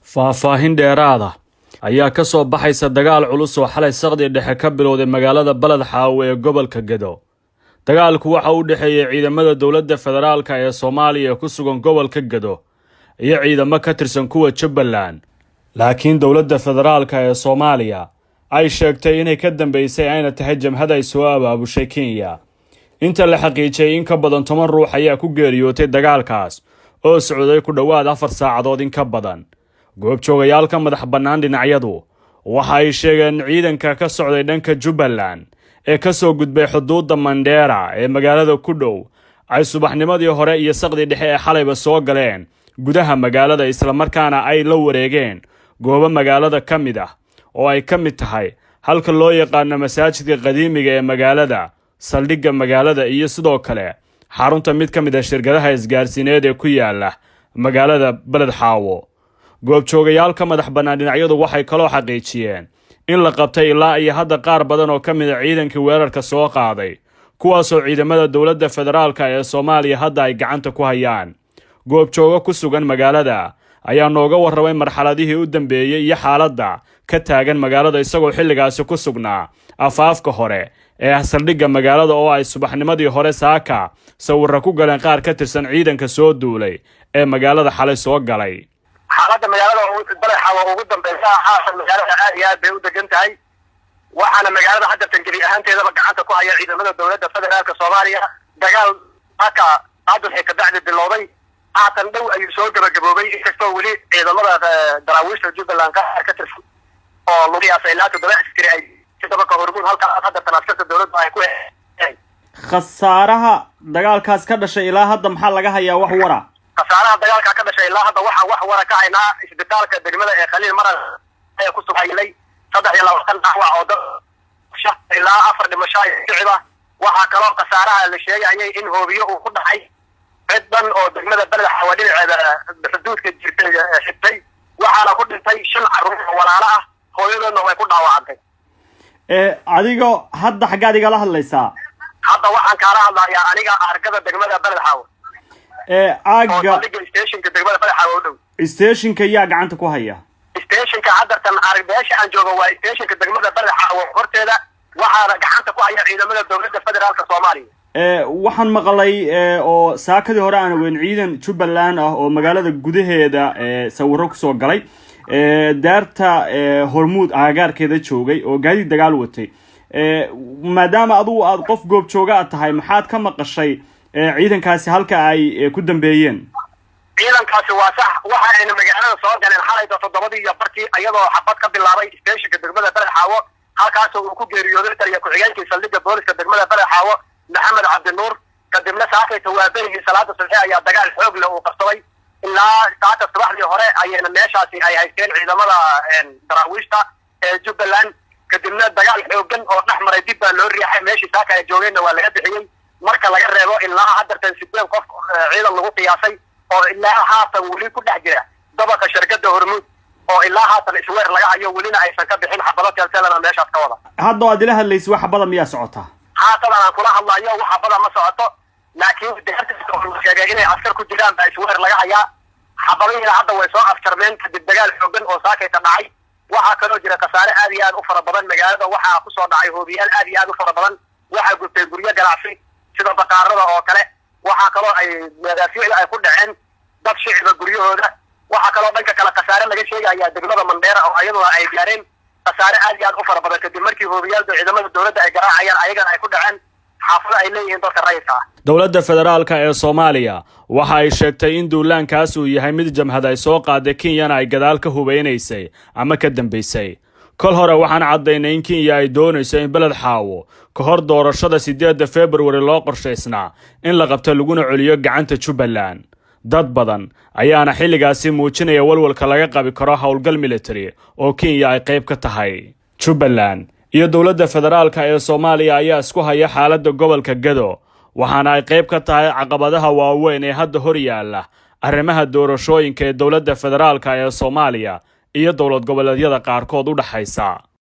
Faahfaahin dheeraada ayaa ka soo baxaysa dagaal culus oo xalay saqdi dhexe ka bilowday magaalada Balad Xaawo ee gobolka Gedo. Dagaalku waxa u dhexeeyey ciidamada dowladda federaalka ee Soomaaliya ee ku sugan gobolka Gedo iyo ciidamo ka tirsan kuwa Jubbaland, laakiin dowladda federaalka ee Soomaaliya ay sheegtay inay ka dambeysay ayna tahay jamhad ay soo abaabushay Kenya. Inta la xaqiijiyay, in ka badan 10 ruux ayaa ku geeriyootay dagaalkaas oo socday ku dhowaad 4 saacadood in ka badan. Goobjoogayaal ka madax bannaan dhinacyadu waxa ay sheegeen ciidanka ka socday dhanka Jubbaland ee ka soo gudbay xuduudda Mandheera ee magaalada ku dhow ay subaxnimadii hore iyo saqdii dhexe ee xalayba soo galeen gudaha magaalada, islamarkaana ay la wareegeen goobo magaalada ka mid ah oo ay ka mid tahay halka loo yaqaano masaajidka qadiimiga ee magaalada, saldhigga magaalada iyo sidoo kale xarunta mid ka mid ah shirkadaha isgaarsiineed ee ku yaala magaalada Beled Xaawo. Goobjoogayaal ka madax bannaan dhinacyadu waxay kaloo xaqiijiyeen in la qabtay ilaa iyo hadda qaar badan oo ka mid ah ciidankii weerarka soo qaaday, kuwaasoo ciidamada dowladda federaalka ee Soomaaliya hadda ay gacanta ku hayaan. Goobjoogo ku sugan magaalada ayaa nooga warramay marxaladihii u dambeeyey iyo xaaladda ka taagan magaalada, isagoo xilligaasi ku sugnaa afaafka hore ee saldhigga magaalada oo ay subaxnimadii hore saaka sawirra ku galeen qaar ka tirsan ciidanka soo duulay ee magaalada xalay soo galay. Xaaladda magaalada Balexa waa ugu dambeysa. Haatan magaalada aad iyo aad bay u degan tahay, waxaana magaalada hadda gebi ahaanteedaba gacanta ku haya ciidamada dowladda federaalka Soomaaliya. Dagaal haka hadda kabacdi bilowday haatan dhow ayuu soo gabagaboobay, inkastoo weli ciidamada daraawiishta Jubbaland qaar ka tirsan oo lagu qiyaasay ilaa 7 askari ay dabaka Hormuud halkaas haddatan askarta dowladdu ay ku Khasaaraha dagaalkaas ka dhashay ilaa hadda maxaa laga hayaa, wax wara? Khasaaraha dagaalka ka dhashay ilaa hadda waxaa wax wara ka haynaa isbitaalka degmada ee Khaliil Maran ayaa ku sugaylay 23 dhaawac oo dad ilaa 4 dhimasho shicib ah. Waxaa kaloo khasaaraha la sheegayay in hoobiyo uu ku dhacay cid dhan oo degmada Beled Xawa dhinaceeda xuduudka jirtay xigtay, waxaana ku dhintay 5 carruur oo walaalo ah, hooyadoodna way ku dhaawacantay. Adigo hadda xaggaad igala hadlaysaa? Hadda waxaan kaala hadlayaa aniga argada degmada Beled Xaawo. Aaga saldhigga stationka degmada Beled Xaawo u dhow. Stationka yaa gacanta ku haya? Stationka haddartan meesha aan joogo waa stationka degmada Beled Xaawo horteeda, waxaana gacanta ku haya ciidamada dowladda federaalka Soomaaliya. Waxaan maqlay oo saakadii hore aan ogeyn ciidan Jubbaland ah oo magaalada gudaheeda sawiro kusoo galay, daarta Hormuud aagaarkeeda joogay oo gaadiid dagaal watay. Maadaama adugu aada qof goobjooga a tahay, maxaad ka maqashay ciidankaasi halka ay ku dambeeyeen? Ciidankaasi waa sax, waxa ayna magaalada soo galeen xalayta 7:30, iyadoo xabad ka bilaabay stationka degmada Beled Xaawo, halkaasoo uu ku geeriyooday taliya ku-xigeenkii saldhigga booliska degmada Beled Xaawo, Maxamed Cabdinuur. Kadibna saakayta waa berigii salaada subxe ayaa dagaal xoog leh uu qabsaday. Ilaa saaka subaxdii hore ayayna meeshaasi ay haysteen ciidamada daraawiishta ee Jubbaland. Kadibna dagaal xoogan oo dhex maray dib baa loo riixay, meeshii saaka ay joogeenna waa laga bixiyey, marka laga reebo ilaa haddartan 8 qof ciidan lagu qiyaasay oo ilaa haatan weli ku dhex jira dabaqa shirkadda Hormuud oo ilaa haatan isweer laga hayo, welina aysan ka bixin, xabado teelteelana meeshaas ka wada. Hadda aad ila hadlaysa wax xabada miyaa socotaa? Haatadan aan kula hadlayo wax xabada ma socoto, laakiin deerta oo la sheegay inay askar ku jiraan baa isweer laga hayaa. Xabadihiina hadda way soo afjarmeen kadib dagaal xoogan oo saakayta dhacay. Waxaa kaloo jira khasaare aad iyo aad u fara badan. Magaalada waxaa kusoo dhacay hoobiyaal aad iyo aad u fara badan, waxaa gubtay guryo ganacsi sida baqaarada oo kale. Waxaa kaloo ay madaafiicda ay ku dhaceen dad shiciba guryahooda. Waxaa kaloo dhanka kale khasaare laga sheegayaa degmada Mandheera oo ayaduna ay gaareen khasaare aad iyo aad u fara badan kadib markii hoobiyaalda ciidamada dowladda ay garaacayaan ayagana ay ku dhaceen xaafado ay leeyihiin dadka rayidka ah. Dowladda federaalka ee Soomaaliya waxa ay sheegtay in duulaankaas uu yahay mid jamhad ay soo qaaday, Kenyana ay gadaal ka hubeynaysay ama ka dambaysay. Kol hore waxaan caddaynay in Kenya ay doonayso in Beled Xaawo ka hor doorashada 8-da Februari loo qorshaysnaa in la qabto, laguna celiyo gacanta Jubbaland. Dad badan ayaana xilligaasi muujinaya walwalka laga qabi karo howlgal military oo Kenya ay qayb ka tahay. Jubbaland iyo dowladda federaalka ee Soomaaliya ayaa isku haya xaaladda gobolka Gado, waxaana ay qayb ka tahay caqabadaha waaweyn ee hadda hor yaalla arrimaha doorashooyinka ee dowladda federaalka ee Soomaaliya iyo dowlad goboleedyada qaarkood u dhexaysa.